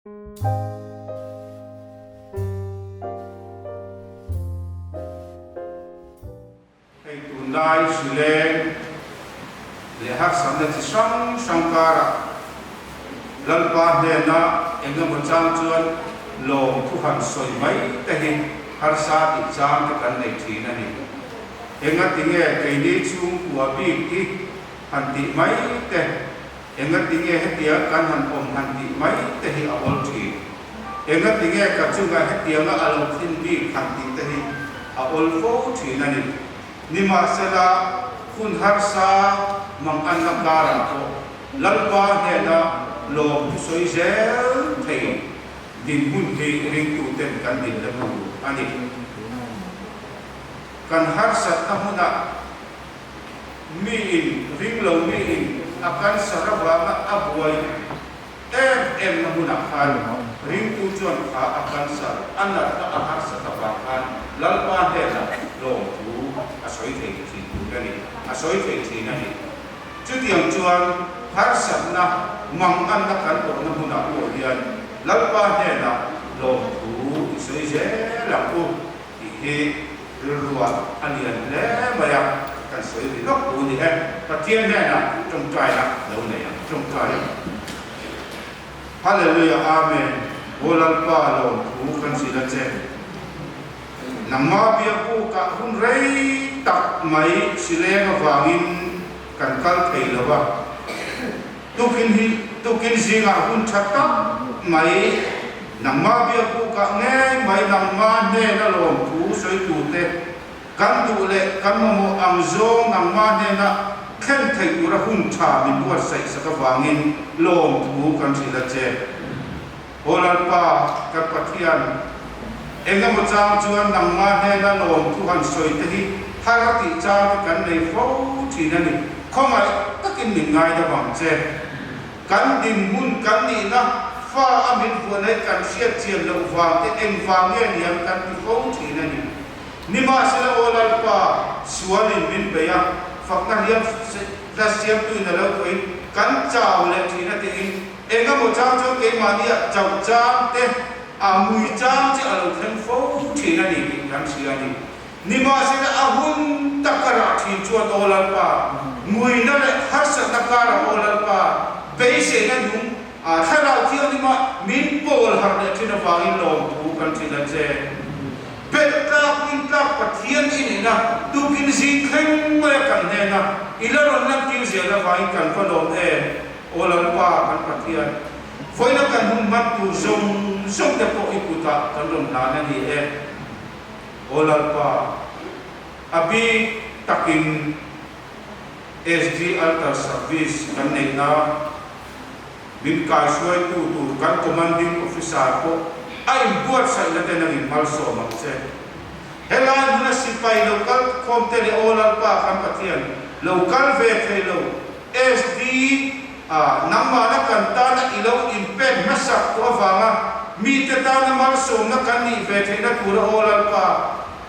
Hei tunlai hrileng leh harsatna chi hrang hrang karah Lalpa hnena eng emaw chang chuan lawm thu han sawi mai te hi harsa tih chang te kan nei thin a ni. Engatinge keini chhungkua bik hi han tih mai te Engatinge hetiang kan han awm han tih mai te hi a awl thin. Engatinge ka chunga hetianga a lo thlen bik han tih te hi a awl fo thin a ni. Nimahsela, hun harsa manganna karah pawh Lalpa hnena lawm thusawi zel thei dinhmun hi ringtuten kan dinna tur a ni. Kan harsatna hmunah. Mi in ring lo mi in a cancer avanga a buai em em na hmunah khan ringtu chuan kha a cancer a natna a harsat avang khan Lalpa hnenah lawmthu a sawi thei thin tur a ni, a sawi thei thin a ni. Chutiang chuan harsatna manganna kan tawhna hmunah pawh hian Lalpa hnenah lawmthu i sawi zel ang u. Tih hi rilruah a lian hle mai a, kan sawi ri lawk tu ni e. Pathian hnenah tawngtaina lo nei ang, tawngtai ang. Hallelujah Amen Aw Lalpa lawmthu kan hrilh a che. Nangmah biakbu kah hun rei tak mai hrileng avangin kan kal thei lo a. Tukin hi tukin zingah hun tha tak mai nangmah biakbu kah ngei mai nangmah hnena lawmthu sawitute kan duh leh kan mamawh ang zawng nangmah hnena thlen theih tura hun tha min buatsaih sak avangin lawmthu kan hrilh a che. Aw Lalpa, kan Pathian, engemaw chang chuan nangmah hnena lawmthu han sawi te hi har tih chang te kan nei fo thin a ni. Khawngaih takin min ngaidam ang che. Kan dinhmun kan nihna fa a min vuah kan hriat chian loh vang te engvang nge niang kan ti fo thin a ni. Nimahsela aw Lalpa, sualin min bei a, fakna hliam hla siamtuin a lo tuahin kan chau leh thin a tiin Engemaw chang chuan keimahnia chauh chang te, a mui chang che a lo thleng fo thin a ni tih kan hria a ni. Nimahsela a hun tak a rah thin chuan Aw Lalpa, muina leh harsatna karah Aw Lalpa, beiseina nung a thlarau thianghlima min pawl harh leh thin avangin lawmthu kan hrilh a che. Belh tlak rin tlak Pathian i nihna tukin zing thleng mai a kan hnena i la rawn lantir zel avangin kan va lawm em. Aw Lalpa kan Pathian, vawiina kan hun hman tur zawng zawng te pawh i kutah kan rawn hlan a ni e. Aw Lalpa, a bik takin SD Altar Service kan neihna min kaihruaitu tur kan Commanding Officer pawh a inbuatsaihna te nangin malsawm ang che. Helai hmuna sipai lo kal khawm te leh Aw Lalpa kan Pathian, lo kal ve thei lo SD, A, nangmahna kan tana i lo inpek hmasak tawh avanga mite tana malsawmna kan nih ve theihna tura Aw Lalpa,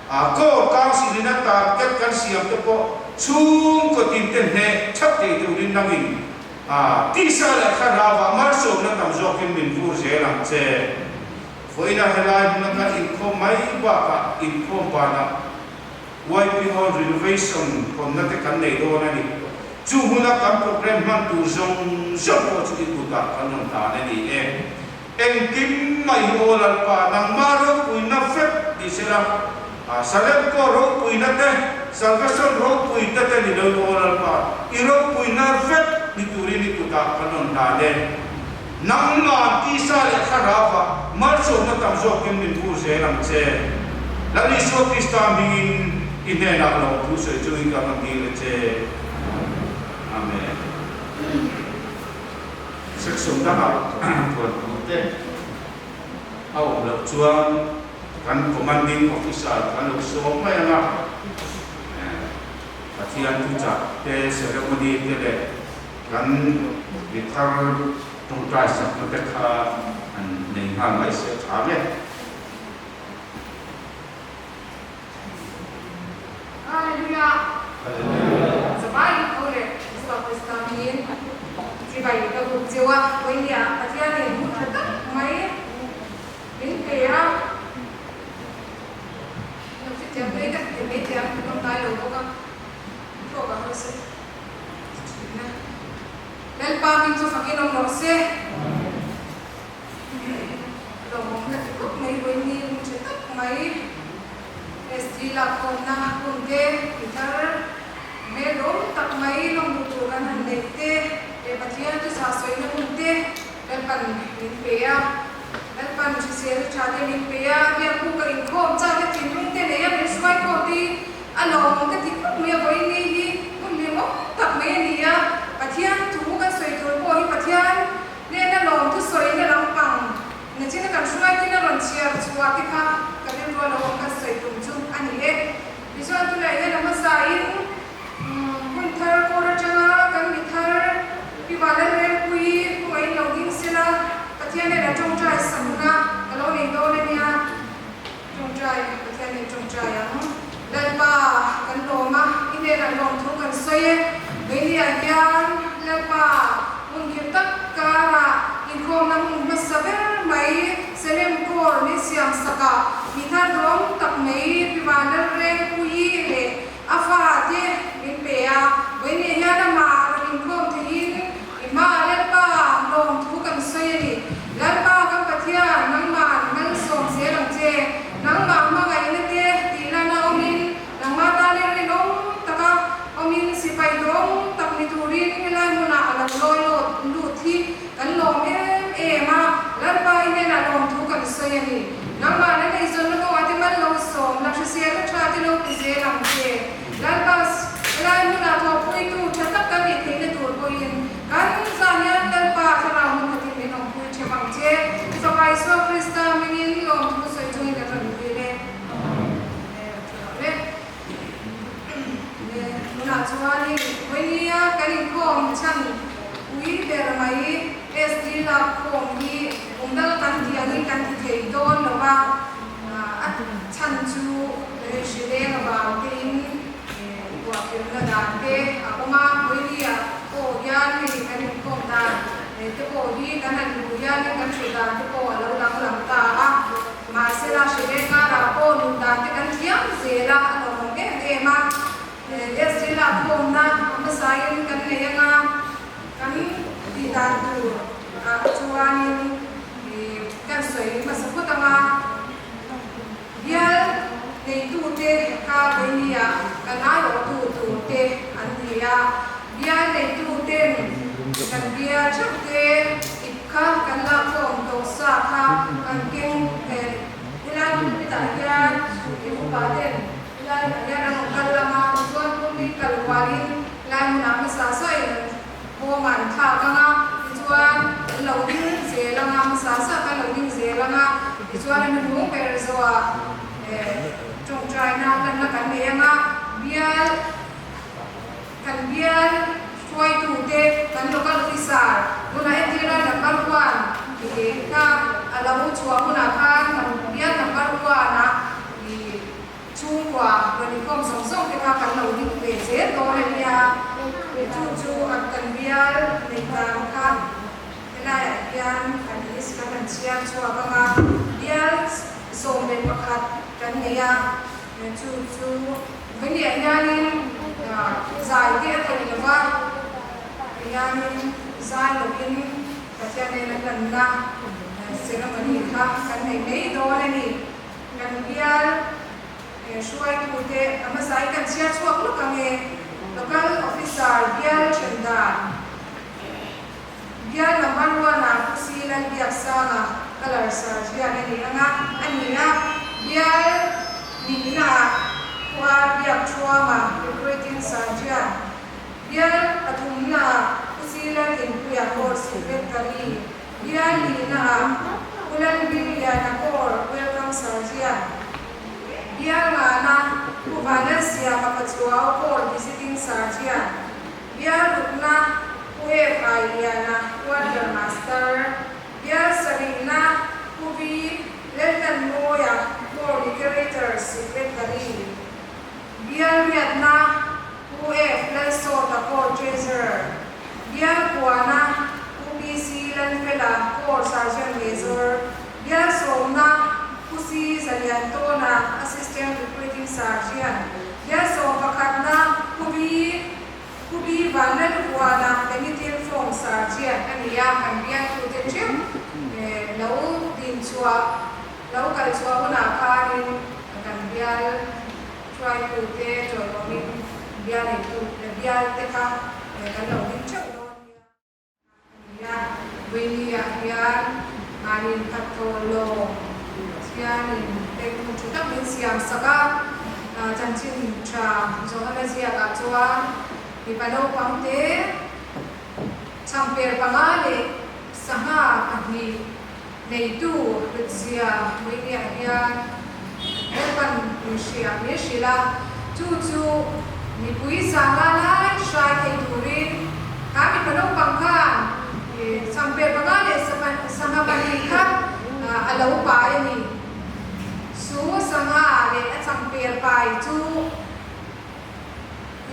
a, Core Council in a target kan siam te pawh chhungkaw tin te hneh thap thei turin nangin, a, tisa leh thlarauah malsawmna tam zawkin min vur zel ang che. Vawiina helai hmuna kan inkhawm mai bakah inkhawm banah YP Hall renovation hawnna te kan nei dawn a ni. Chu hmuna kan program hman tur zawng zawng pawh chu i kutah kan rawn hlan a ni e. Engkim mai hi aw Lalpa, nangmah ropuina vek ti se la, Salem kaw ropuina te, Salvation ropui te te ni lo aw Lalpa, i ropuina vek ni turin i kutah kan rawn hlan e. Nangmah tisa leh thlarauva malsawmna tam zawkin min vur zel ang che. Lal Isua Krista hmingin i hnenah lawmthu sawi chungin ka rawn dil a che. Amen. Section dangah thuan tur te a awm loh chuan kan Commanding Officer kan lo sawm mai ang a. Pathian thuchah te, ceremony te leh Kan mi thar tawngtai sakna te kha an nei nghal mai se a tha nge. Hallelujah! Hallelujah! Zavai in tho leh Isua Krista hmingin chibai ka buk cheu a, Vawinia Pathianin hun tha tak mai. mai ST lakkhawmna hun te mi thar hmel awm tak mai lawmhmuh tur kan han neih te leh Pathian thuchah sawina hun te Lalpan min pe a, Lalpan hriselna tha te min pe a, biakbu ka inkhawm chak na thinlung te nei a min hruai khawm te hi a lawmawm ka ti khawp mai a, vawiin ni hi hun hlimawm tak mai a ni a, Pathian thu kan sawi tur pawh hi Pathian hnena lawm thusawina lampang nachina kan hruai tin a rawn chhiar chhuah te kha ka rilru a lo awm kan sawi tum chu a ni e. Tichuan tunah hian a hmasain Hun thar kawr atanga kan mi thar Pi Vanlalrengpui kawngaihin lo ding sela, Pathian nen a tawngtai sakna ka lo nei dawn a nia. Tawngtai, Pathian nen tawngtai ang. Lalpa kan lawm a, i hnenah lawmthu kan sawi e. Keiniah hian Lalpa hmun khirh tak karah inkhawmna hmun hmasa ber mai Selem Kawr min siam sakah mi thar duang tak mai Pi Vanlalrengpui leh A fate min pe a, vawiinah hian amah rawn inkhawm theihin i hmaah Lalpa lawmthu kan sawi a ni. Lalpa kan Pathian, nangmah malsawm zel ang che. Nangmah hmangaihna te tihlan a awmin, nangmah tana rinawm taka awmin sipai dawng tak ni turin helai hmunah a lo lawi lawt lut hi kan lawm em em a, Lalpa i hnenah lawmthu kan sawi a ni. Nangmah na nei zawnna kawngah te mal lo sawm la, hriselna tha te lo ti zel ang che. Lalpa, helai hmunah thawhpuitu tha tak kan nih theihna tur pawhin kan zah hian Lalpa thlarau hmun khatin min awmpui theuh ang che. I Fapa Isua Krista hmingin lawmthu sawi chungin kan rawn dil e. Amen. Tunah chuanin vawinia kan inkhawm chhan pui ber mai SD lakkhawm hi kum danga kan tih angin kan ti thei dawn lo va, a chhan chu hrileng avang tein buahkirna dan te a awm a, vawinia pawh hian hei kan inkhawm dan te pawh hi kan han hmuh hianin kan hrilh dan te pawh a lo danglam ta a. Mahsela hre karah pawh nun dan te kan thiam zel a, a lawmawm em em a. SG lakkhawmna a hmasain kan nei anga kan tih dan tur ah chuanin kan sawi hmasa phawt anga bial neitute kha keini ah kan aiawhtu tur te an ni a. Bial neituten kan bial theuh te ip kha kan lakkhawm tawh sa kha kan keng hmel. Helai pulpit-ah hian i upa ten helai ah hian an rawn kal lang a, tichuan pulpit kal kualin helai hmunah hmasa sain an bawm an thlak ang a, tichuan an lo ding zel ang a, hmasa sa kha an lo ding zel ang a, tichuan a hnuhnung ber zawhah tawngtaina hlanna kan nei ang a, bial. Kan bial hruaitute kan local officer tunah entirna number one tih kha a lo chhuah hunah khan kan bial number one a ih chhungkua rawn inkhawm zawng zawng te kha kan lo ding ve zel dawn a nia. Chu chu kan bial neih dan kha helaiah hian kan list kan han chhiar chhuak ang a, bial 11 kan nei a. Chu chu Vawiliah hianin zai te a theih lo va, tihianin zai lovin Pathian nen a hlanna ceremony kha kan nei mai dawn a ni. Kan bial hruaitute a hmasain kan chhiar chhuak lawk ang e. Local Officer bial then dan bial number one-ah Pu Si Lalbiaksanga Colour Sergeant a ni ang a, a ni a, bial nihnaah Pu Ar Biakthuama Recruiting Sergeant, bial pathumnaah Pu Si Lalhlimpuia Corps Secretary, bial nihnaah Pu Lalhmingliana Corps Welcome Sergeant, bial ngana Pu Vanlalsiama Pachuau Corps Visiting Sergeant, bial rukna Pu F Ailiana Quarter Master, Bial sarihna Pu V. Lalhlanmawia Corps Decorator Secretary, Bial riatna Pu F. Lalsawta Corps Treasurer, Bial puana Pu PC. Lalfela Corps Sergeant Major, Bial sawmna Pu C. Zaliantawna Assistant Recruiting Sergeant, Bial sawmpakhatna Pu V. Pu B. Vanlalhuana Penitil Form Sergeant a ni a, kan bialtute theuh lo din chhuah Lo kal chhuah hunah khanin kan bial hruaitute chawiawmin bial neitu bial te kha kan lo ding theuh dawn nia. A ni a, Vawinia hian mahni inphat tawh lo Pathianin peknu tha tak min siam sak a, chanchin tha Johana ziakah chuan mipa naupang te chhangper panga leh sangha pahnih neitu hlutzia Vawinia hian Lalpan min hria min hrilh a, chu chu mipui zanga lai hrai thei turin kha mipa naupang khan changper panga leh sangha pahnih kha a lo pai a ni. Su sangha leh a changper pai chu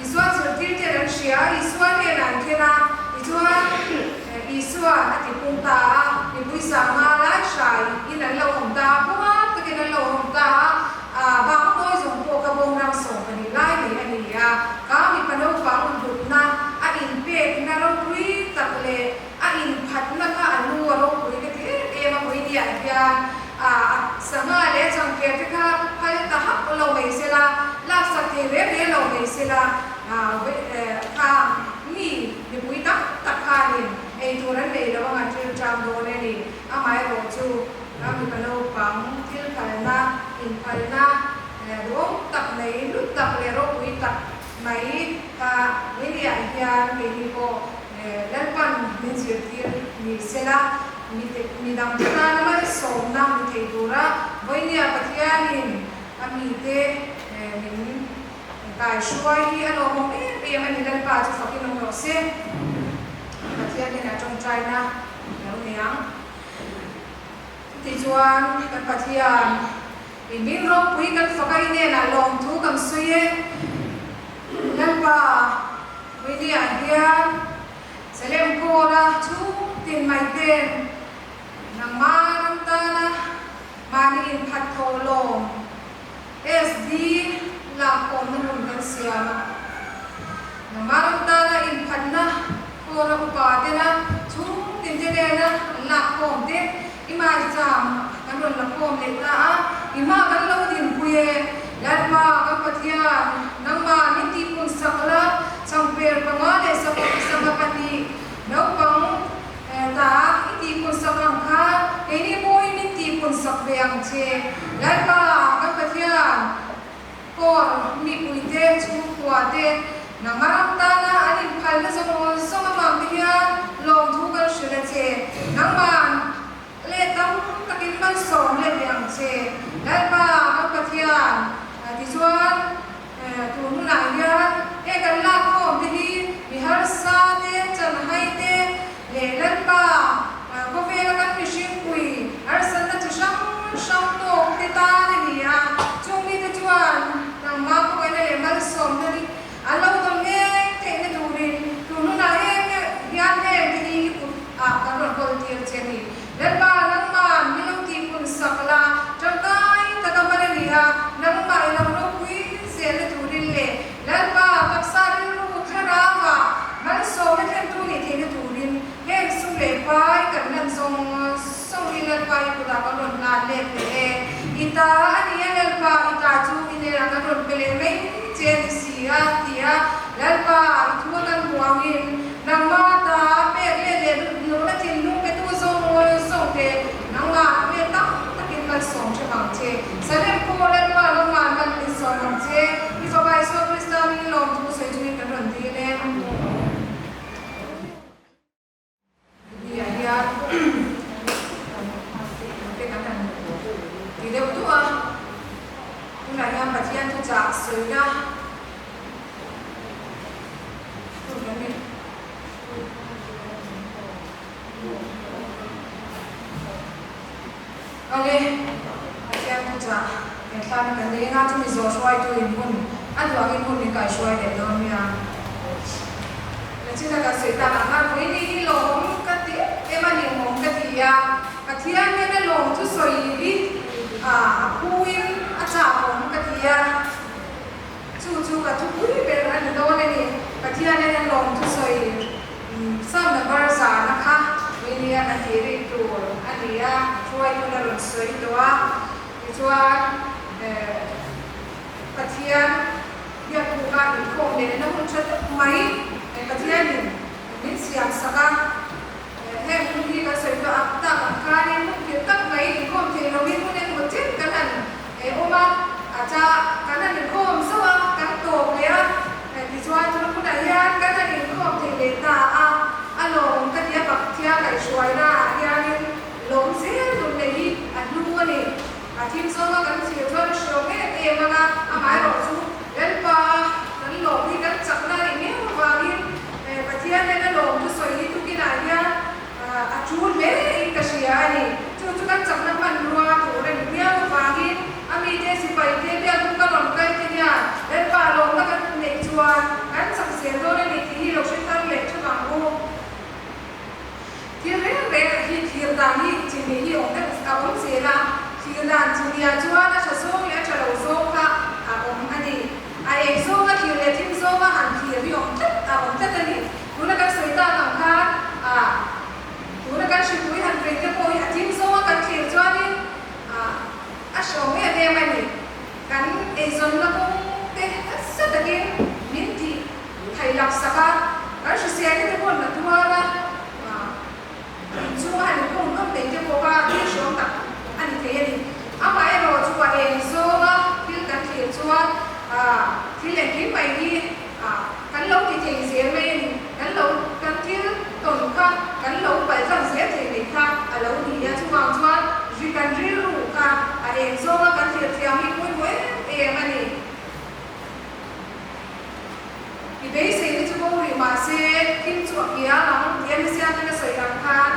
Isua zirtirte an hria a, Isua hnenah an thlen a, tichuan Isua'n a ti pung ta a, mipui sangha lai hrai in an lo awm ta a, pumap takin an lo awm ta a, bang nawi zawng pawh kha bawng rang 12 lai mai a ni a, kha mipa naupang hlutna a inpekna ropui tak leh a inphatna kha a lu a ropui ka ti em em a, Vawinia hian A sangha leh changker te kha phal ta hak lo mai sela, laksak thei reng reng lo mai sela, kha mi mipui tam tak khanin ei tur an nei lo anga thil tang dawn a ni. Amaherawh chu mipa naupang thil phalna, inphalna duhawm tak mai, hlu tak leh ropui tak mai kha Liliah hian keini pawh Lalpan min zirtir ni sela, Mi dangte tana malsawmna ni thei tura Vawinia Pathianin a mite min kaihruai hi a lawmawm em em a ni. Lalpa chu fakin awm rawh se. Pathian hnenah tawngtaina lo nei ang. Chutichuan kan Pathian i min ropui kan fak a, i hnenah lawmthu kan sawi e. Lalpa, Vawinia hian Salem kawra chhung tin mai ten nangmah ram tana mahni inphat tho lawm SD lak awmna hmun kan siam a. Nangmah ram tana inphatna kawra upa tena chhung tin te nena an lak khawm te i maicham kan rawn la khawm leh ta a, i hma kan lo dinpui e, Lalpa kan Pathian, nangmah min tihpun sak la, changper panga leh sangha pahnih naupang ta i tihpun sak ang kha keini pawhin min tihpun sak ve ang che, Lalpa kan Pathian. Paul, mipuite, chhungkua te, nangmah ram tana an inphalna zawng zawng avang te hian lawmthu kan hrilh a che. Nangmah leh tam takin malsawm leh leh ang che. Lalpa, kan Pathian, tichuan tun hunah hian he kan lakkhawm te hi mi harsa te, chanhai te leh Lalpa khawvela kan mihringpui harsatna chi hrang hrang tawk te tan a ni a. Chung mite chuan nangmah khawngaihnna leh malsawmna hi an lo dawn ngei theihna turin tun hunah heng hian heng te hi i kut ah kan rawn kawl tir che a ni. Lalpa, nangmah min lo tihpun sak la, tangkai taka hman a ni a, nangmah i lo ropui zelna turin leh Lalpa, taksa rilru thlarauah malsawmna thlentu nih theihna turin heng sum leh pai kan lan zawng zawng hi Lalpa i kutah kan rawn hlan let leh e. I ta a ni a Lalpa, i ta chu i hnenah kan rawn pe leh mai che a ni si a, ti a Lalpa, i thu a kan hmuh angin nangmah ta pek let leh lohna thinlung petu zawng zawng te nangmah leh tam takin malsawm ṭheuh ang che. Salem pawh Lalpa nangmah mal min sawm ang che. I fapa Isua Krista hmingin lawmthu sawi chungin kan rawn dil e. Nia hian te kan han ti deuh duh a, tunah hian Pathian thuchah sawina hun kan nei. Awle, Pathian thuchah he thlana kan nei anga chumi zawh hruaitu in hun a duh angin hun min kaihruai leh dawn nia. Nachina kan sawi tak ang a, Puini hi lawm ka ti em a hlimawm ka ti a, Pathian hian a lawm chu sawi hi a phuin a chakawm ka ti a, chu chu ka thupui ber a ni dawn a ni. Pathian hian a lawm chu sawi Psalm number zana kha Puinia ka ti rik tur a ni a. hruaitun a rawn sawi tawh a, tichuan Pathian biakbuka inkhawm lehna hun tha tak mai Pathianin min siam sak a, heng hun hi kan sawi tawh ang tak ang khanin hun khirh tak mai inkhawm thei loin hun engemaw chen kan han awm a, a cha kan han inkhawm zauh a, kan tawp leh a, tichuan tun hunah hian kan han inkhawm thei leh ta a, a lawmawm ka ti a, Pathian kaihhruaina ah hianin lawm zel nun neih hi a hlu a ni. A thim zawnga kan thlir chuan a hriawm em em ang a, amaherawh chu Lalpa kan lawm hi kan chakna a nih miau avangin Pathian nena lawm thusawi hi tukinah hian a tul hle in ka hria a ni. Chu chu kan chakna hmanrua tur a ni miau avangin a mite sipai te biakbu ka rawn kal te hian Lalpa lawmna kan neih chuan kan chak zel dawn a ni tih hi lo hre thar leh theuh ang u. Thil reng reng ah hi thlir dan hi chi hnih hi awm deuh a awm zel a, thlir dan chi hnih ah chuan a tha zawng leh a tha lo zawng kha a awm a ni. A eng zawnga thlir leh thim zawnga han thlir hi awm tlat a awm tlat a ni. Tuna kan sawi tak ang khan ah tuna kan hripui han vei te pawh hi a thim zawnga kan thlir chuanin ah a hreawm em em a ni. Kan eizawnna kawng te nasa takin min tih theih lak sak a, kan hriselna te pawh na tuar a, inchhunga han inkhawm hlawm nei te pawh kha thil hreawm tak a ni thei a ni. Amaherawh chu a eng zawnga thil kan thlir chuan thil engkim mai hi kan lo ti thei zel mai a ni. Kan lo kan thil tawn kha kan lo palh tlang zel thei mai kha a lo ni a, chuvang chuan ri kan rilru kha a eng zawnga kan thlir thiam hi pawimawh em em a ni. I beiseina chu bo rih mah se, thil chu a kiang ang tih a hmasiamin a sawi ang khan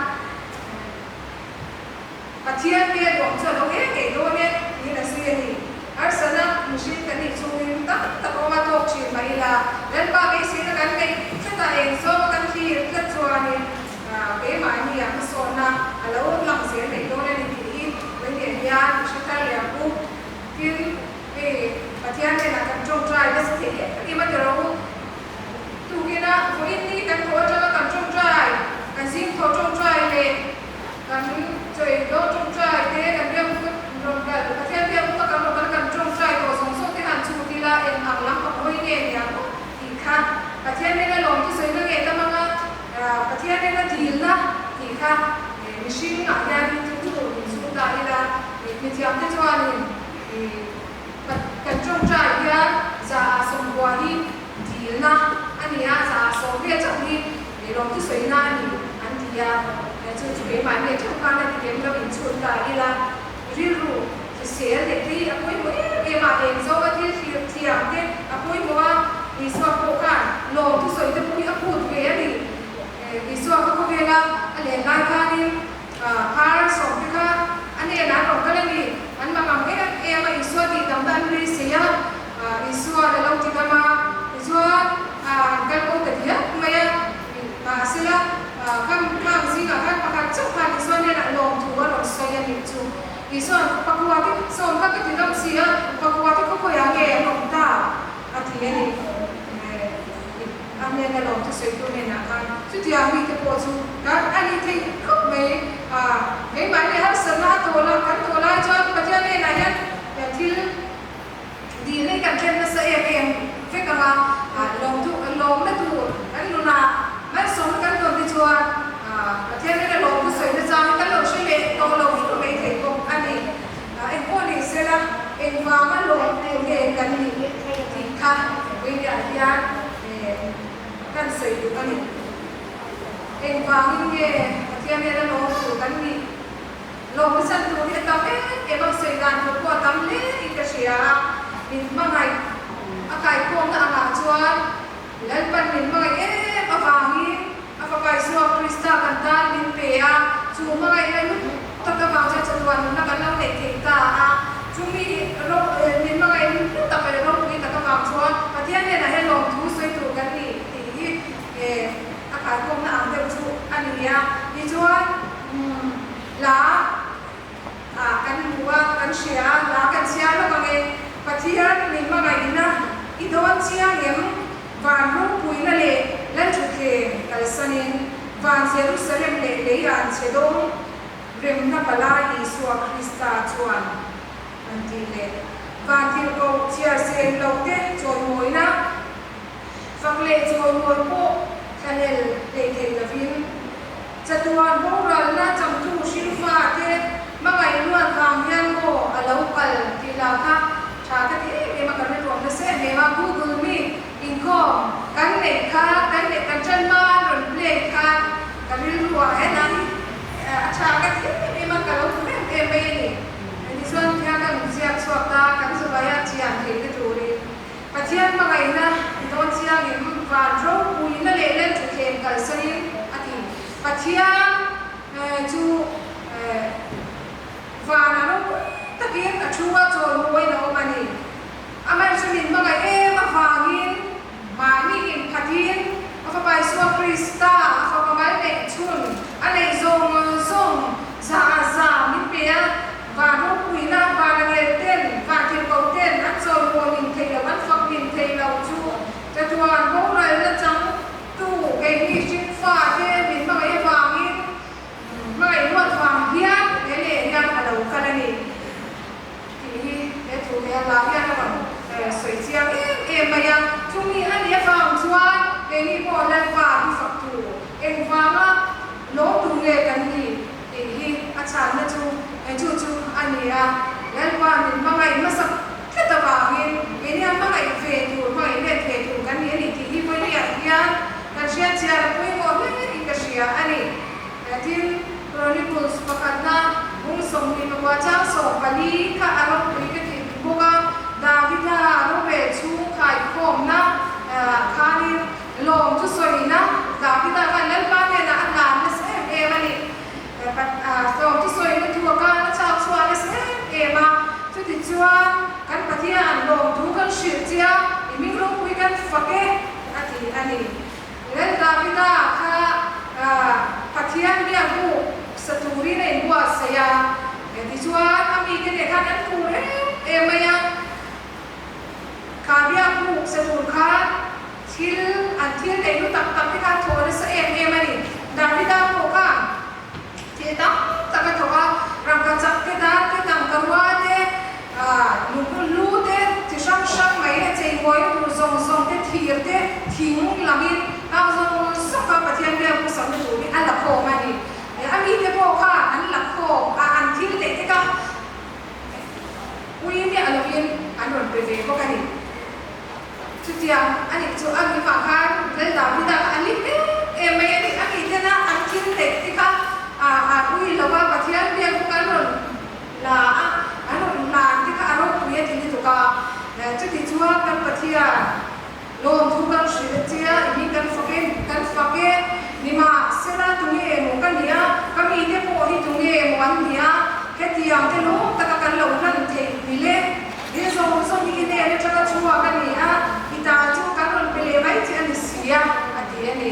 Pathian hmel awm chu a lo ngei ngei dawn e tiin a sawi a ni. Harsatna mihring kan nih chungin tam tak awm a tawk thin mah ila, Lalpa beiseina kan neih tlat a, eng zawnga kan thlir tlat chuanin keimahni ah hmasawnna a lo lang zel mai dawn a ni tih hi Vawiin hian i hre thar leh ang u. Tin, hei Pathian hnenah kan tawngtai nasa thei em em a ti rawh u. Tukina vawiin ni kan thawh atanga kan tawngtai, kan zing thawh tawngtai leh kan chawi dawn tawngtai te, kan biak buk rawn kal, Pathian biak buka kan rawn kal kan tawngtai tawh zawng zawng te han chhut ila eng ang lam pang hawi nge ni ang tih kha Pathian hnena lawm chu sawina nge tam anga Pathian hnena dilna tih kha mihring ah hian thil chu inchhung ta ila mithiam te chuanin Kan tawngtai hian 190 hi dilna a ni a, 190 chauh hi lawmthu sawina a ni an ti a, chu chu keimahni a theuh khan a ti lem lo inchhun ta ila rilru hrisel leh te hi a pawimawh em em a, eng zawnga thil thlir thiam te a pawimawh a, Isua pawh khan lawmthu sawi te pawh hi a phut ve a ni. Isua kha khawvela a len lai khanin Phar sawmte kha a hnenah an rawn kal a ni. An mak ang em em a, Isua tih damna an beisei a, Isua a lo ti dam a, tichuan an kal bo ta diak mai a. Mahsela, khang khang zingah khan pakhat chauh khan Isua hnenah lawmthu a rawn sawi a nih chu. Isua'n, Pakua te sawm kha ka ti dam si a, pakua te khawkhawiah nge an awm ta? A ti a ni. A hnena lawmthu sawitu hnenah khan chutiang mite pawh chu kan a ni thei khawp mai a, keimahni harsatna a tawh la, kan tawh lai chuan Pathian hnenah hian thil dilna hi kan thlen nasa em em vek ang a, lawmthu lawmna tur kan nunah malsawmna kan tawn te chuan Pathian hnena lawmthu sawina chang hi kan lo hre leh tawh lo fur mai thei bawk a ni. Engpawh ni sela, engvanga lawm tur nge kan nih tih kha Vawiah hian kan sawi duh a ni. Engvangin nge Pathian hnena lawm tur kan nih? Lawmna chan tur hi a tam em em a, sawi dan tur pawh a tam hle in ka hria a, min hmangaih a kaikhawmna angah chuan Lalpan min hmangaih em avangin a Fapa Isua Krista kan tan min pe a, chu hmangaihna hlu tak avang chuan chatuan nunna kan lo neih thei ta a. Chumi min hmangaih hlu tak leh ropui tak avang chuan Pathian hnenah hian lawmthu sawi tur kan ni tih hi a kaikawmna ang deuh chu a ni a. Tichuan, hla ah kan hmu a, kan hria a, hla kan chhiar lawk ang e. Pathian min hmangaihna i dawn chiang em? Van ropuina leh Lalthutthleng kalsanin van Jerusalem leh lei an chhe dawng. Remna Palai Isua Krista chuan an tih leh Vantirhkoh chhiar sen lo te chawimawina fak leh chawimawi pawh thlahlel hlei thei lovin chatuan boralna changtu hrilfa te hmangaih luat vang hian maw a lo kal tih lah kha tha ka ti em em a, ka rilruam nasa em em a, Google Meet inkhawm kan neih kha kan neih kan tan hma an rawn play kha ka rilruah hian a a tha ka ti em em a, ka lo hmu em em mai a ni. Tichuan khian kan ziak chhuak ta, kan zuvaia chian theihna turin Pathian hmangaihna i dawn chiangin van ropuina leh lel thutthleng kalsanin a ti. Pathian chu vanah ropui takin a thu a chawimawiin a awm a ni. Amaherawhchu min hmangaih em avangin mahni inphatin a Fapa Isua Krista, a Fapa mal neih chhun, a neih zawng zawng za ah za min pe a, van ropuina, van a ngel ten, van thilko ten an chawimawi min thei lo, an fak min thei lo chu chatuan boralna chang tu keini hringfa te min hmangaih avangin hmangaih luat vang hian he leh hian a lo kal a ni. Tih hi he thu he hla hian a rawn sawi chiang em em mai a. Chumi a nih avang chuan keini pawh Lalpa hi fak tu engvanga lawm tu nge kan ni tih hi a chhanna chu chu chu a ni a. Lalpa min hmangaih hmasak tlat avangin keini a hmangaih ve tur, hmangaih let ve tur kan ni a ni tih hi vawiah hian kan hriat chian a pawimawh hle in ka hria a ni. Tin, Chronicles pakhatna bung 24 chang 14 kha a ropui ka tih bawk a, Davida rorel chhung khaikhawmna khanin lawm chu sawina Davida khan Lalpa hnenah a hlan nasa em em a ni. Lawm chu sawina thu a khan a chak chhuah nasa em em a, chutichuan kan Pathian lawmthu kan hrilh che a, i hming ropui kan fak e a ti a ni. Lal Davida kha Pathian biakbuk sa turin a inbuatsaih a, tichuan a mite nen khan an phur em em mai a. Kha biakbuk sa tur khan thil an thil neih lu tak tak te kha a thawh nasa em em a ni. Davida pawh khan thil tam tak a thawk a, rangkachak te, dar te, tangkarua te, Lung lu te chi hrang hrang mai a cheimawi tur zawng zawng te thir te thing langin hang zawng zawng a Pathian biak hmasakna tur hi a la khawm a ni. A mite pawh kha an la khawm a, an thil neih te kha ui miah lovin an rawn pe ve bawk a ni. Chutiang a nih chu a mipah khan Lal Davida kha a lim em em mai a ni. A mitena an thil neih te kha a ui lo va, Pathian biak bawk an rawn la a, an rawn hlan te kha a ropui a ti lutuk a. Chuti chuan kan Pathian lawmthu kan hrilh a tia, i hming kan fak e, kan fak e, nimahsela tunge emaw ka nia, ka mite pawh hi tunge emaw an nia, hetiang te lawm taka kan lo hlan theih ni le. He zawng zawng hi i hnen atanga chhuak a ni a, i ta chu kan rawn pe leh mai che a ni si a, a ti a ni.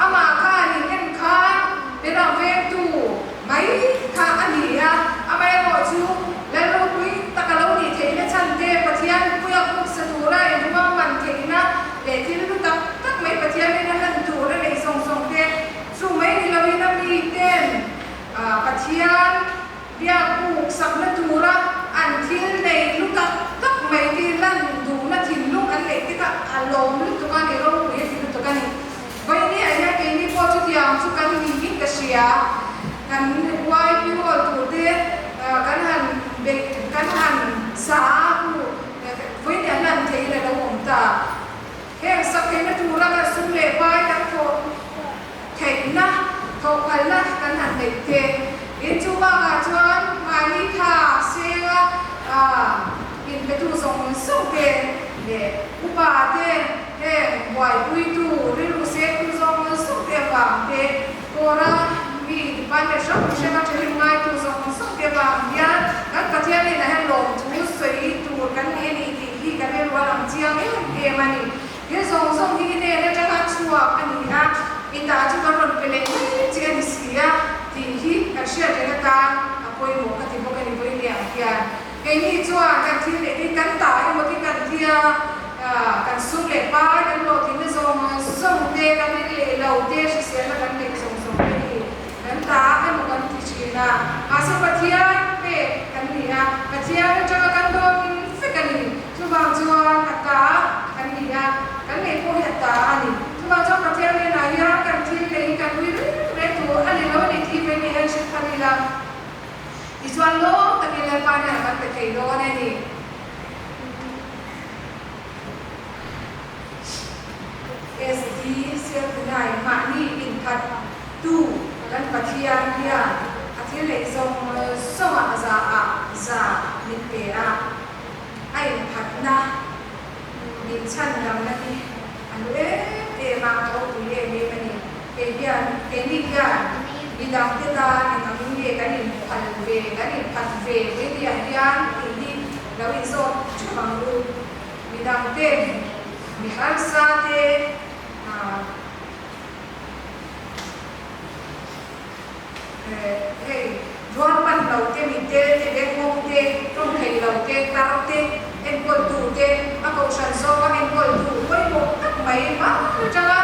Amah khan in en khan Beram vengtu mai kha a ni a, amaherawh chu Lal ropui tak a lo nih theihna chhan te, Pathian puia puksa tura inruahman theihna leh thil hlu tak tak mai Pathianin a hlan tur a neih zawng zawng te, chu mai ni loin a miten Pathian Biakbuk sakna tura an thil nei lu tak tak mai te lan duhna thinlung an neih te kha a lawm lutuk a ni, ropui a ti lutuk a ni. Vawinia hian keini pawh chutiang chu kan niin ka hria, kan YP Hall tur te kan han beih kan han sa a hu vawinia lan theihin a lo awm ta. Heng sak theihna tura kan sum leh pai kan thawh theihna, thawhphalna kan han neih te. In chu bakah chuan mahni tha senga inpetu zawng zawng te leh upa te heng buaipuitu rilru sengtu zawng zawng te avang te kawra mi department hrang hranga thahnem ngaitu zawng zawng te avang hian kan Pathian hnenah hian lawmthu sawi tur kan ni a ni tih hi kan rilru a lang chiang em em a ni. He zawng zawng hi i hnen atanga chhuak a ni a, i ta chu kan rawn pe leh mai che a ni si a tih hi kan hriat reng atan a pawimawh ka ti bawk a ni Vawinia hian. Keini chuan kan thil leh hi kan ta emaw ti kan tia kan sum leh pai kan hlawhtlinna zawng zawng te, kan in leh lo te, hriselna kan neih zawng zawng te hi kan ta emaw kan ti thin a. thin a. Mahse Pathian pek kan ni a, Pathian atanga kan dawn vek a ni. Chuvang chuan a ta kan ni a, kan neih pawh hi a ta a ni. Chuvang chuan Pathian hnenah hian kan thil neih hi kan ui reng reng tur a ni lo a ni tih mai ni hian hre thar ila. Tichuan lawm takin Lalpa hnenah kan pe thei dawn a ni. SD Sialkunai mahni inkhat tu kan Pathian hian a thil neih zawng zawngah a za ah za min pe a, a inkhatna min chhan damna hi a hlu em em a, a ropui em em a ni. Kei hian, keini hian midangte tan eng angin nge kan inphal ve, kan inphat ve Vainia hian tih hi lo inzawt theuh ang u. Midangte, mi harsa te, hei rualpan lo te, mite te, bengngawng te, tawng thei lo te, tar te, enkawltu te, a kohhran zawnga enkawltu pawimawh tak mai hman atanga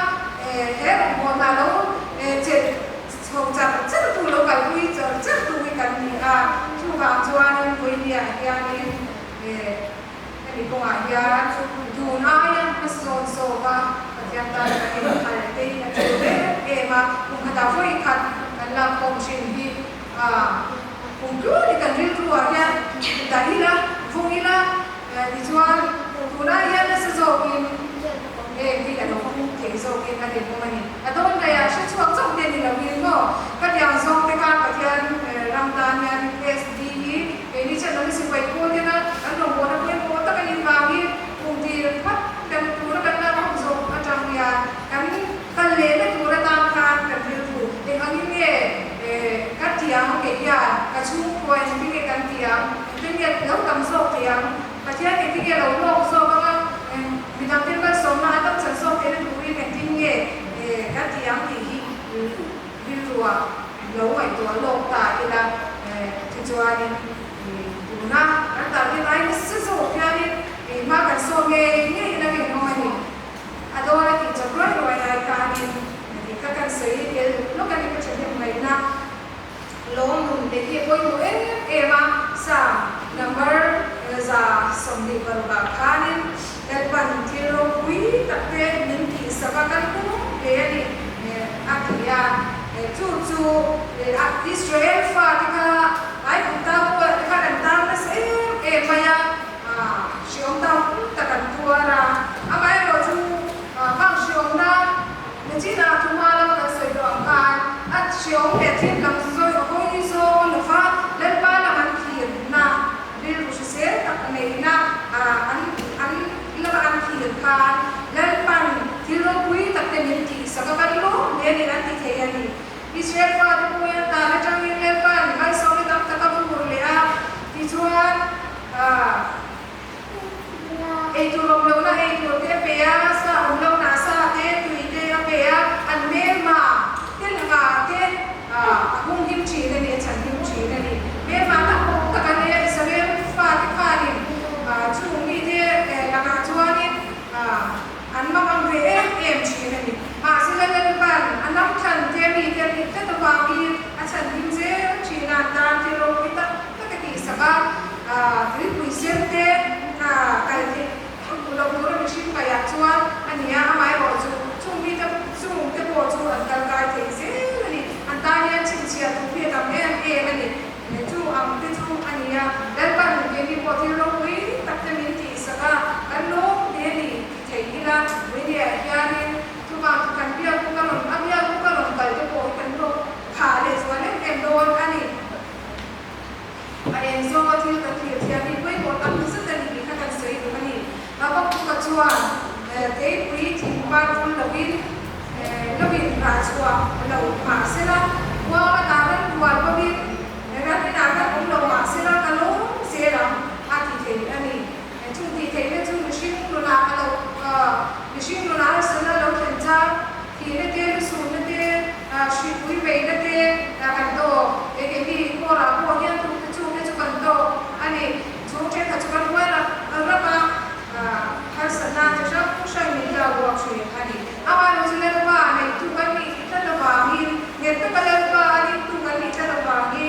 he rawngbawlna lo chelh chho char char tu, lo kalpui char char tu hi kan ni a. Chuvang chuanin Vawinia hianin Hemi kawngah hian tun aia hmasawn zawka Pathian tan kan inphal te hi a tul em em a, kum khatah vawi khat kan lak khawm thin hi kum tlun hi kan rilruah hian dah ila, vung ila, tichuan tun ai hian nasa zawkin heng hi a lo hung thei zawkin a rinawm a ni. A dawn daihah hre chhuak chauh te ni lovin maw khatiang zawng te khan Pathian ram tan hian SD hi Keini chuan ram sipai pawl tena kan rawngbawlna pawimawh tak a nih vangin kum tir phawt kan tura kan lak hawk zawk atang hian kan kal lehna tur atan khan kan rilru eng angin nge ka tiang kei hian ka chhungkua engtin nge kan tiang engtin nge lo tam zawk thei ang Pathian engtin nge lo hlawk zawk anga midang te malsawmna an lo chan zawk theihna turin engtin nge ka tiang tih hi rilruah lo ngaihtuah lawk ta ila tichuanin tuna kan target ai nasa zawk hianin hma kan sawn ngei ngei ila rinawm a ni. A dawn a tih chawp ruai ruai lai khanin tih kha kan sawi tel lawk a ni ka thahnem ngaihna lawm nun te hi a pawimawh em em a, Psalm number 26 ah khanin Lalpan thil ropui tak te min tihsak a kan hmu hle a ni. A ti a, chu chu Israel fate kha Aigupta pawh te khan an tan nasa em em mai a, hreawm tam tak an tuar a. Amaherawh chu khang hreawmna nachinah thuma lama kan sawi tawh ang khan a hreawm leh thil lam sawi a hawi zawng lova Lalpa lam an thirna rilru hrisel tak neihna an an lama an thlir khan Lalpan thil ropui tak te min tihsak a kan lawm hle niin an ti thei a ni. Israel fate pawh hian tan atangin Lalpan malsawmna tam tak a vur leh a, tichuan eitur awm lohna eitur te a pe a, sa awm lohna sa te, tui te a pe a, an hmelma te lakah te a hung him thin a ni, a chhan him thin a ni. Hmelma tak tak a nia, Israel fate khanin chung mite lakah chuanin an mangang ve em em thin a ni. Mahsela Lalpan a lam thlan te mite an nih tlat avangin a chhan him zel thin a, an tan thil ropui tak tak a tihsak a, tuipui sen te kal theih Hmuh loh tura mihring paihah chuan a ni a, amaherawh chu chung mite chungte pawh chu an kal kai thei zel a ni. An tan hian chhinchhiah tur hi a tam em em a ni. Chu ang te chu a ni a, Lalpan keini pawh thil ropui tak te min tihsak a, kan lawm hle a ni ti thei ila, Muinia hianin chuvang chu kan biak buk a rawn a biak buk a rawn kal te pawh hi kan lawm phah leh zual em em dawn a ni. A eng zawnga thil kan thlir thiam hi pawimawh tak zet a ni tih kha kan sawi duh a ni. Habakuka chuan keipui thing par vul lovin lovin rah chhuah lo mah sela, kuang a dah ran rual bawkin ran inah khan awm lo mah sela ka lawm zel ang a ti thei a ni. Chung tih theihna chu mihring nunah a lo mihring nunah harsatna a lo thlen chang thihna te, lusunna te, hripui veina te kan tawk. He keini kawrah pawh hian tukte chungte chu kan tawk a ni. Chung thenkhat chu kan huai rap rap a, harsatna chi hrang hrang min tla buak thin a ni. Amaherawhchu chu Lalpa neihtu kan nih tlat avangin, nghet taka Lalpa a dingtu kan nih tlat avangin.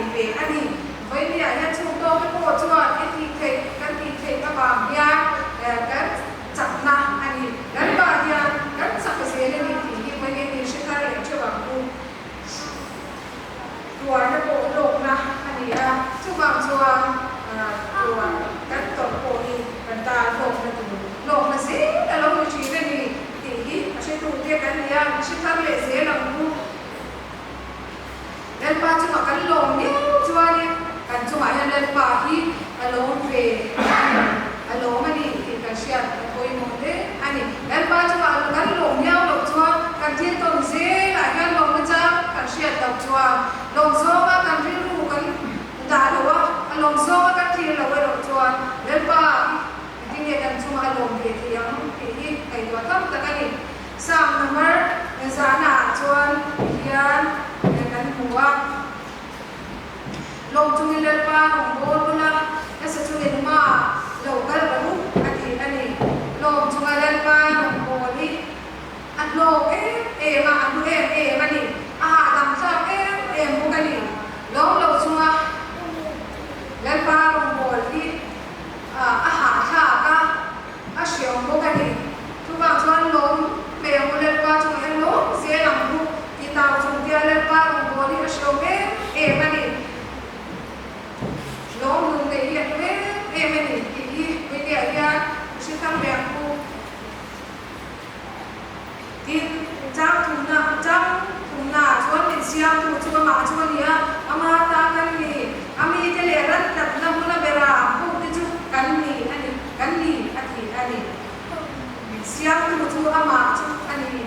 nei ve a ni. Vawinia hian chhung tawk te pawh chuan i tih theih kan tih theih avang hian kan chakna a ni. Lalpa hian kan chak zel a ni tih hi vawinia hi hre thar leh theuh ang u. Tuarna pawh lawkna a ni a, chuvang chuan tuar kan tawrh pawh hi kan tan hlawkna tur lawkna zel a lo ni thin a ni tih hi a hretute kan ni a, hre thar leh zel ang u. Lalpa chungah kan lawm miau chuanin kan chungah hian Lalpa hi a lawm ve a ni, a lawm a ni tih kan hriat a pawimawh hle a ni. Lalpa chungah kan lawm miau loh chuan kan thil tawn zelah hian lawmna chang kan hriat loh chuan lawm zawnga kan rilru kan dah loh a, a lawm zawnga kan thlir loh erawh chuan Lalpa hi engtin nge kan chungah a lawm ve thei ang tih hi ngaihtuah tam tak a ni. Psalm number zahnaah chuan hian kan hmu a, Lawm chungin Lalpa rawn bawl ula, nasa chungin hma lo kal rawh u, a ti a ni. Lawm chunga Lalpa rawn bawl hi a hlawk em em a, a hlu em em a ni. A hahdam thlak em em bawk a ni. Lawm lo chunga Lalpa rawn bawl hi a hahthlak a. A hriam bawk a ni. Chuvang chuan lawm mai ang u Lalpa chungah hian lawm zel ang u ti tau chung tia Lalpa rawngbâwl hi a hriam em em a ni. Lawm nun neih hi a hlu em em a ni tih hi Puitea hian i hre thar leh ang u. Tin, chang thumna, chang thumnaah chuan min siamtu chu amah chu a ni a, ama ta kan ni, a mite leh ran tlatna hmuna bera bukte chu kan ni a ni, kan ni a ti a ni. Min siamtu chu amah chu a ni.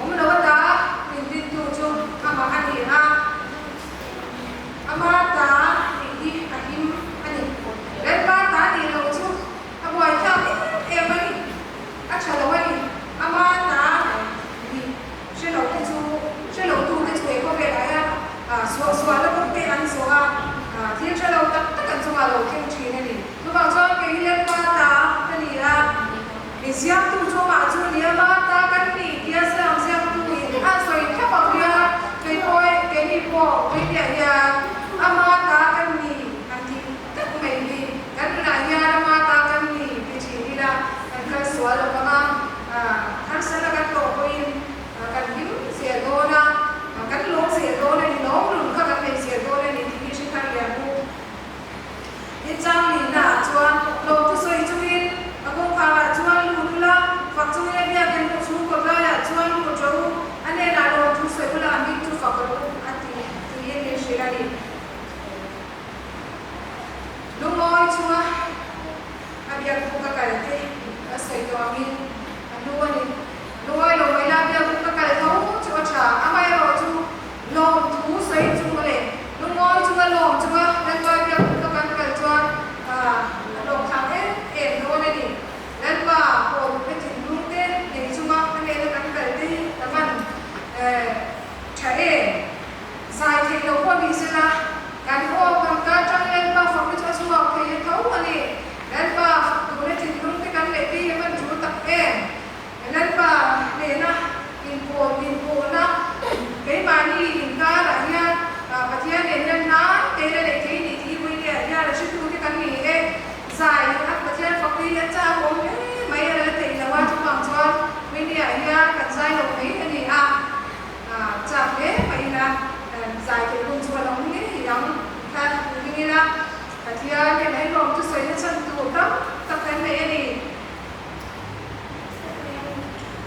Awm lo ata min dintu chu amah a ni a, ama ta tih hi a him a ni. Lalpa ta nih loh chu A buaithlak em em a ni. A tha lo a ni. Ama ta ni hre lo te chu, hre lo tu te chu he khawvelah hian suah suah la bawk te an zawh a, thil tha lo tak tak an chungah lo thleng thin a ni. Chuvang chuan kei hi Lalpa ta ka ni a, min ziaktu chu amah chu a ni, ama ta kan ni tia siam ziaktu in a sawi thlap ang hian kei pawh keini pawh Puitea hian ama ta kan ni an ti. Tak mai hi kan nunah hian ama ta kan ni ti thin ila kan kal sual lo vang a, harsatna kan tawh pawhin kan hlim zel dawn a, kan lawm zel dawn a ni, lawm nun kha kan nei zel dawn a ni tih hi hre thar leh ang u. Tin chang nihna ah chuan lawmthu sawi chungin a kawngkharah chuan lut ula, fak chungin a biakin pawh chhungkaw tlaiah chuan lut rawh u, a hnenah lawmthu sawi ula a hming chu fak rawh u a ti tiin min hrilh a ni. Lungawi chunga a biak buk a kal te a sawi tawh angin a hnu a ni. Lungawi lo mai la biak buk a kal tho chu a tha, amaherawh chu lawm thu sawi chung leh lungawi chunga lawm chunga Lalpa biak buk a kan kal chuan a lawm thlak em em dawn a ni. Lalpa pawh duhna thinlung te nei chunga a nena kan kal te hi ka van tha em. Zai theih loh pawh ni sela, kan aw kan kar tang Lalpa fakna chu a chhuak thei a tho a ni. Lalpa fak tuna thinlung te kan leh te hi a van tul tak em? Lalpa hnehna inpawl inpawhna keimahni inkarah hian Pathian nen hian hnai te la leh thei ni tih hi William hian a hretu te kan ni e. Zai a Pathian fak te hi a chak awm hle mai a la theih loh a, chuvang chuan William hian kan zai lo mai a ni a. Chak hle mai ila, zai theih hun chu a lo ni ngei ang kha ring ila, Pathian hian a lawm chu sawina chhan tur tam tak kan nei a ni.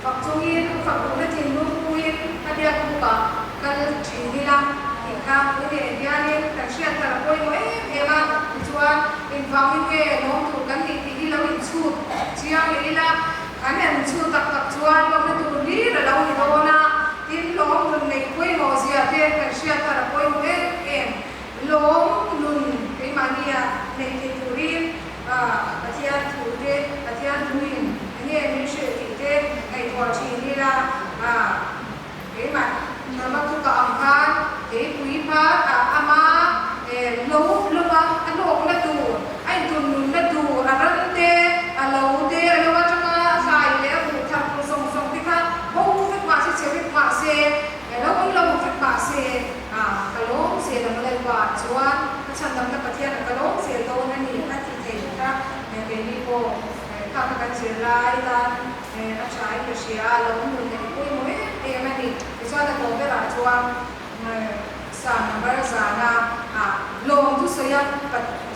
Fak chungin, fak duhna thinlung puiin a biak bukah kal thin ila tih kha tunge hianin kan hriat thar a pawimawh em em a, tichuan engvangin nge lawm tur kan nih tih hi lo inchhut chiang leh ila, Kan en chu tak tak chuan lawmna tur hlir a lo ni dawn a, tin lawm nun neih pawimawh zia te kan hriat thar a pawimawh em em. Lawm nun keimahnia neih theih turin Pathian thu te, Pathian thuin enge min hrilh tih te ngaihtuah thin ila, keimah Habakkuk-a ang khan keipui hma ama lo lova a hlawkna tur, a intun nunna tur, a ran te, a lo te, a lo atanga a hlai leh a buh thar tur zawng zawng te kha bo vek mah se, chhe vek mah se, lo awm lo vek mah se, ka lawm zel. Kha kha kan zirlai tan a tha in ka hria a, lo nun neih pawimawh em em a ni. Tichuan a tawp berah chuan Psalm number zana ah lawm thusawia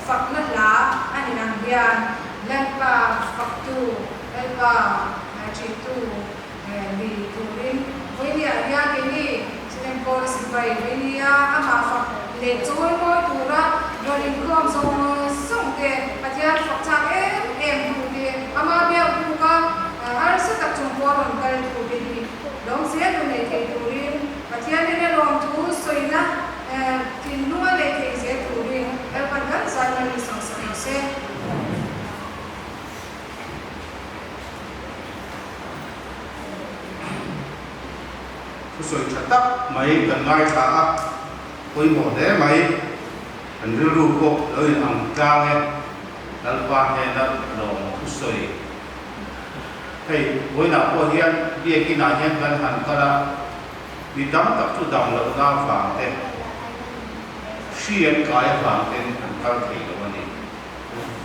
fakna hla a ni ang hian Lalpa faktu, Lalpa ṭihtu ni turin vawinia hian keini Student Pawl sipai vawinia amah fak leh chawimawi tura rawn inkhawm zawng zawng te Pathian fak chak em em tu te ama biak buka harsa tak chung pawh rawn kal tu te hi lawm zel tu nei thei turin Pathian in a lawmthu sawina thinlunga nei thei zel turin Lalpan kan zai mai ni sawm sak rawh se. Thusawi tha tak mai kan ngaithla a, pawimawh hle mai. Kan rilru pawh lo in ang tlang e, Lalpa hnena lawm thusawi. Hei, vawiinah pawh hian biakinah hian kan han kal a, mi tam tak chu dam lohna avang te, hri an kai avang ten an kal thei lo a ni.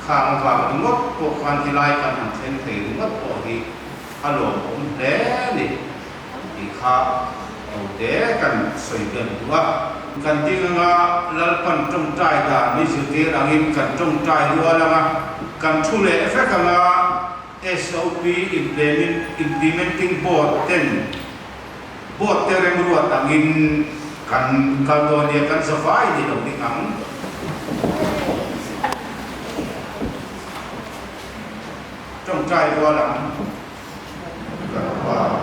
Khang avang ringawt pawh khan helai kan han thleng thei ringawt pawh hi a lawmawm hle a ni tih kha hote kan sawi belh duh a. Kan ding anga Lalpan tawngtai dan ni zirtir angin kan tawngtai rual anga kan thu leh vek anga SOP Implementing Board ten Board te remruat angin kan kal dawn nia kan zavai ni lo ding ang. Tawngtai rual ang kan pa.